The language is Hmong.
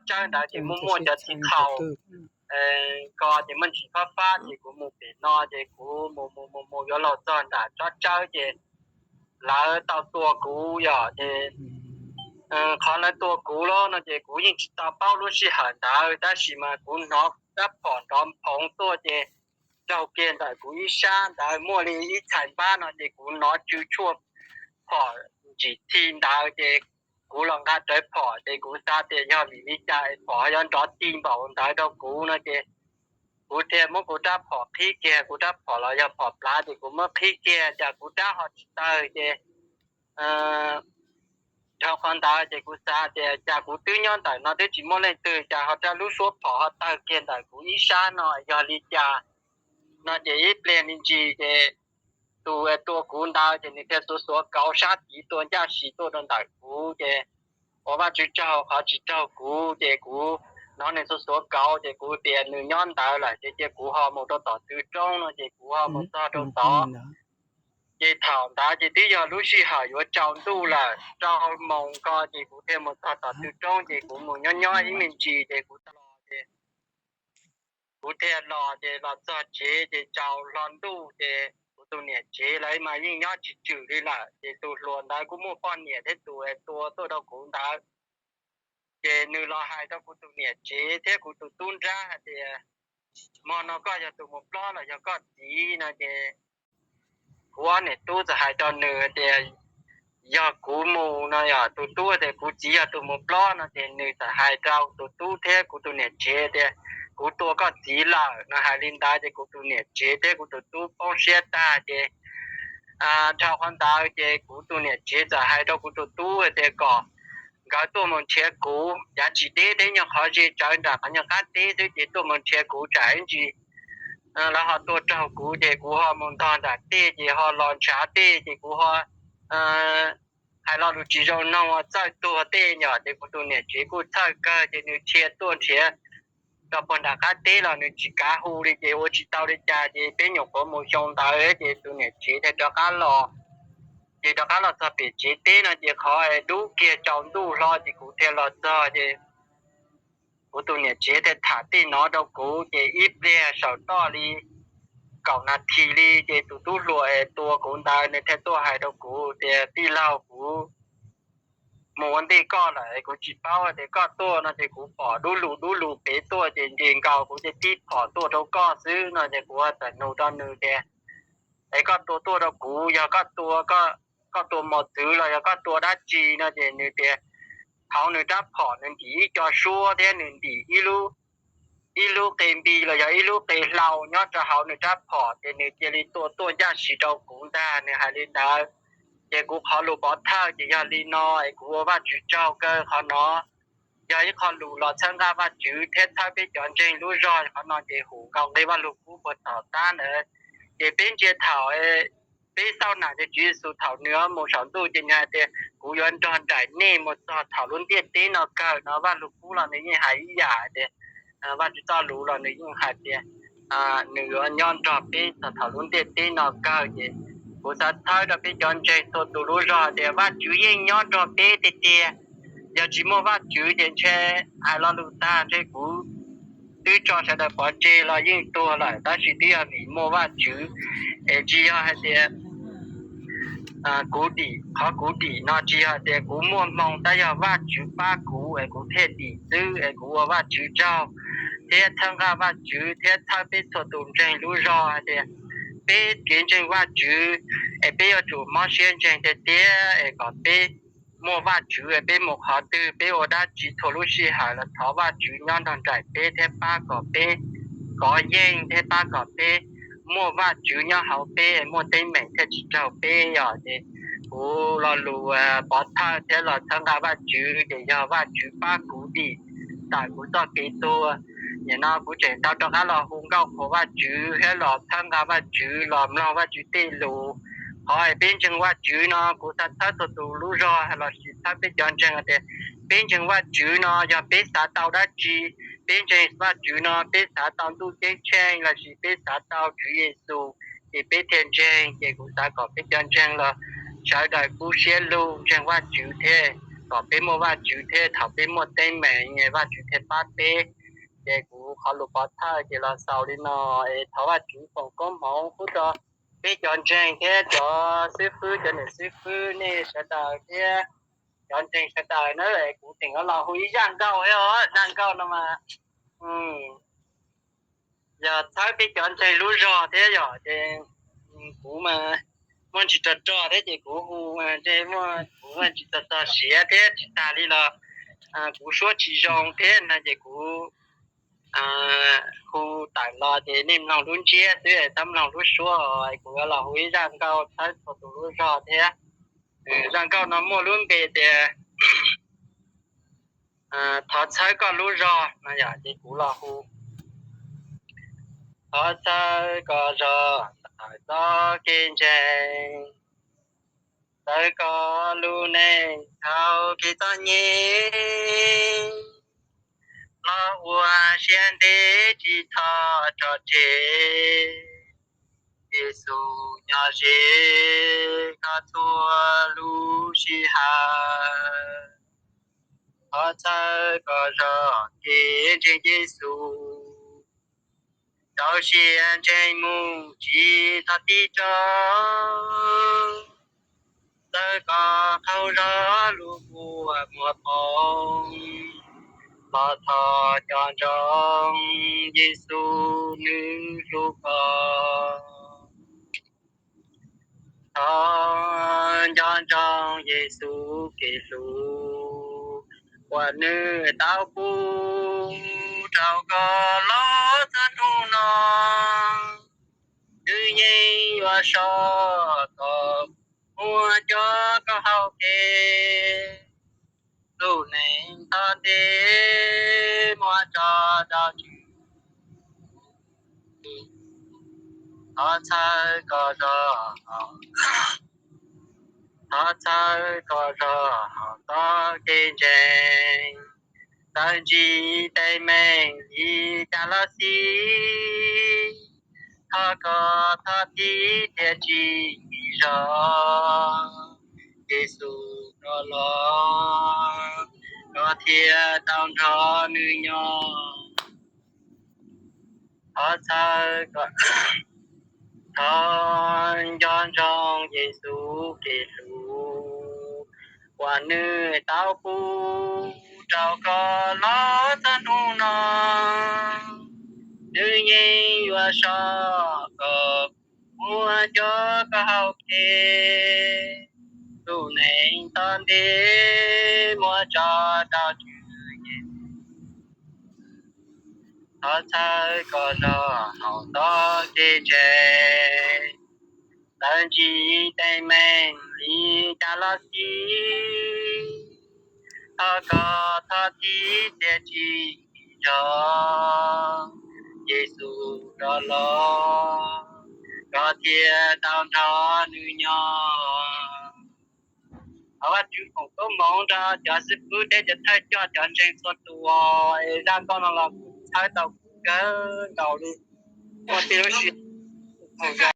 tsawb ntawd ces muaj muaj cov txiv qhaus ko ces muaj ntsis fab fab ces kuv mus pem no ces kuv mus mus mus mus yuav los txog nram tsob tsawb ces lawv tau tua kuv yom ces qhov lawv tua kuv los no ces kuv yeej tsis tau paub lub sij hawm ntawd tab sis mas kuv hnov rab phom nrov nphoov tuaj ces raug kiag ntawm kuv ib sab ntawd muaj li ib txhais npab no ces kuv hnov tsw tshuaj phom ntsim txhi ntawd ces kuv los nqa rawv phom ces kuv xav tias yog vim li cas es phom yuav nrov ti npaum ntawd rau kuv no ces kuv thiaj muab kuv rab phom qhib kiag, kuv rab phom los yog phom plav ces kuv muab qhib kiag cas kuv rab ho tsis tawg ces dhau qhov ntawd ces kuv xav tias cas kuv twb nyob ntawm no twb tsis muaj leej twg cas ho rab lub suab phom ho tawg kiag ntawm kuv ib sab no yog li cas no ces ib pliag me ntsis ces tus tua kuv ntawd ces nws thiaj xuav xuav kauv sab tid tuaj ncaj si tuaj rau ntawm kuv ces ua Vajtswv tsaug qhov tsis raug kuv ces kuv hnov nws xuav xuav kauv ces kuv tias nws nyob ntawd lawm ces cia kuv ho mus rau tom tw roob no ces kuv ho mus txog rau tod. Ces thaum ntawd ces twb yog lub sij hawm yuav tsaus ntuj lawm, rau moos ko ces kuv thiaj mus txog tom tw roob ces kuv mus nyob nyob ib me ntsis ces kuv tau los ces kuv thiaj los ces los txog tsev ces tsaus hlo ntuj ces kuv tus niam tsev lawv mas yeej nyob tsis tswm li lawm ces tus hluas ntawd kuj muaj poj niam thiab tus tua tuaj rau kuv ntawd ces nws los hais rau kuv tus niam tsev thiab kuv tus tub nrab hais tias hmo no koj yog tus mus plob los yog koj txiv no ces kuv ob niam tub txawm hais rau nws tias yog kuv mus no yog tus tub tias kuv txiv yog tus mus plob no ces nws txawm hais rau tus tub thiab kuv tus niam tsev tias kuv tua koj txiv lawm no hais li ntawd ces kuv tus niam tsev thiab kuv tus tub poob siab tag ces dhau qhov ntawd ces kuv tus niam tsev txawm hais rau kuv tus tub tias kom nkawd tuaj mus nrhiav kuv yav tsis deb thiab nyuag qhov ze tsawv nram qhov nyuag qab teb xwb ces tuaj mus nrhiav kuv tsam ib ntsis lawv ho tuaj raug kuv ces kuv ho mus ntog nram tej ces ho los ntshav tej ces kuv ho hais lo lus tsis zoo noog txawj tuag tej yom ces kuv tus niam tsev kuj txhawj kawg ces nws dhia tuaj nrhiav rau puag nram qab teb los nws tsis kav hu li ces ua tsis tau li cas ces peb nyuam qhuav mus xyoo ntawd ces tus niam tsev thiaj rov qab los. Ces rov qab los txog pem tsev teb no ces qhov dub kiag tsaus ntuj hlo ces kuv thiaj los txog ces kuv tus niam tsev thiaj tham tej no rau kuv ces ib pliag saum toj li kaum nas this li ces tus tub hluas es tua kuv ntawd nws thiaj tuaj hais rau kuv tias tij laug, kuv mus ua ntej koj lawm kuv tsis paub tias koj tuaj no ces kuv pom dub lug dub lug pem tuaj ces nce nkaus kuv ces tib phom tuaj rau koj xwb no ces kuv txawm nug rau nws tias es koj tua tuaj rau kuv yog koj tua, koj tua mos txwv los yog koj tua dab tsi no ces nws tias hauv nws rab phom nws ntim ib co suab thiab nws ntim ib lub, ib lub qe npi los yog ib lub qe hlau nyob rau hauv nws rab phom ces nws cia li tua tuaj ncaj si rau kuv ntag, nws hais li ntawd. Ces kuv qhov lus pov thawj ces yog li no es kuv ua Vajtswv tsaug kawg qhov no. Yog ib qho lus los txhawb nqa Vajtswv thiab txhawb peb cov ntseeg lub zog qhov no ces hum nkaus nqe Vajluskub puag tom qab ntawd. Ces peb ntsia thaum peb xauj nam ces Tswv Yexus thaum nws mus saum ntuj ces nws hais tias kuv yuav nrog nraim nej mus txog thaum lub ntiaj teb no kawg no. Vajluskub los nws yeej hais ib yam tias, Vajtswv txoj lus los nws yeej hais tias nws yuav nyob nrog peb txog thaum lub ntiaj teb no kawg ces kuv xav txhawb rau peb cov ntseeg txhua tus lub zog tias Vajtswv yeej nyob nrog peb tiag tiag. Yog tsis muaj Vajtswv ces ntshe hais lo lus tag ntshe kuv twb tso sawv daws pov tseg los yeej tuag lawm, tab sis twb yog vim muaj Vajtswv es tsis yog hais tias kuv dim, qhov kuv dim no tsis yog tias kuv muaj hmoo, tab yog Vajtswv pab kuv es kuv thiaj dim xwb es kuv ua Vajtswv tsaug thiab txhawb nqa Vajtswv thiab txhawb peb txhua tus ntseeg lub zog hais tias peb kev ntseeg Vajtswv es peb yuav tsum mob siab ntseeg tiag tiag es kom peb muaj Vajtswv es peb mus qhov twg peb ua dab tsi txhua lub sij hawm los thov Vajtswv nyob nrog nraim peb thiab pab kom peb kov yeej thiab pab kom peb muaj Vajtswv nyob hauv peb es muaj teeb meem thiaj tsis raug peb yom. Ces kuv lo lus pov thawj thiab los txhawb nqa Vajtswv ces yog Vajtswv pab kuv dim tawm kuv txoj kev tuag. Nim no kuv tseem tau rov qab los hu nkauj qhuas Vajtswv thiab los txhawb nqa Vajtswv los mloog Vajtswv tej lus. Qhov es peb ntseeg Vajtswv no kuv xav txhawb txhua tus lub zog lossis txhawb peb cov ntseeg tias peb ntseeg Vajtswv no yog peb xav tau dab tsi, peb ntseeg Vajtswv no peb xav tau ntuj ceeb tsheej lossis peb xav tau Tswv Yexus ces peb thiaj ntseeg. Ces kuv xav kom peb cov ntseeg los sawv daws kub siab lug ntseeg Vajtswv thiab kom peb muaj Vajtswv thiab thaum peb muaj teeb meem Vajtswv thiaj pab peb. Ces kuv qhov lus pov thawj ces los xaus li no, es thov Vajtswv foom koob hmoov pub rau peb cov ntseeg thiab cov xib fwb, cov niam xib fwb nej sawv daws thiab cov ntseeg sawv daws na. Kuv tseem los hu ib zaj nkauj thiab os, zaj nkauj no mas yog txhawb peb cov ntseeg lub zog thiab yom, ces kuv mas muaj ntsis rog rog thiab ces kuv hu, kuv muaj ntsis txog txog siav thiab tsis tag li los kuv suab tsis zoo thiab no ces kuv hu tawm los ces nej mloog lub ntsiab xwb, txhob mloog lub suab. Kuv yuav los hu ib zaj nkauj txhawb txhua tus lub zog thiab. Zaj nkauj no muaj lub npe tias thov txhawb koj lub zog no yom, ces kuv los hu. Thov txhawb koj zog tawm txoj kev ntseeg, txhawb koj lub neej thaum kev txom nyem, los ua siab ntev tsis txhob tso tseg. Yexus nyob ze koj txhua lub sij hawm. Thov txhawb koj zog kev ntseeg Yexus, rau siab ntseeg mus tsis txhob tib tso. Txhawb koj qaug zog lub kua muag poob, los thov nco ntsoov Yexus nws hlub koj. Thov nco ntsoov Yexus kev hlub uas nws tau pub rau koj los txog hnub no. Nws yeej yuav soj koj, muab coj koj hauv kev, lub neej txom nyem muab tso rau Tswv. Thov txhawb koj zog, thov txhawb koj zog hauv txoj kev ntseeg, txawm ntsib teeb meem li cas los xij, thov koj txhob txhawj thiab tsis nqhis zog. Yexus rov los, koj thiaj tau nrog nws nyob. Thov txhawb, thov nco ntsoov Yexus kev hlub uas nws tau pub rau koj los txog hnub no. Nws yeej yuav soj koj, muab coj koj hauv kev, lub neej txom nyem muab tso rau Tswv Yexus. Thov txhawb koj zog hauv txoj kev ntseeg, txawm ntsib teeb meem li cas los xij, thov koj txhob txhawj thiab tsis nqhis zog. Yexus rov los, koj thiaj tau nrog nws nyob. Thov Vajtswv foom koob hmoov rau cov xib fwb thiab cov thawj coj cov ntseeg txhua tus, es zaj nkauj no los kuv txhawb tau kawg nkaus li. Muaj tej lub sij hawm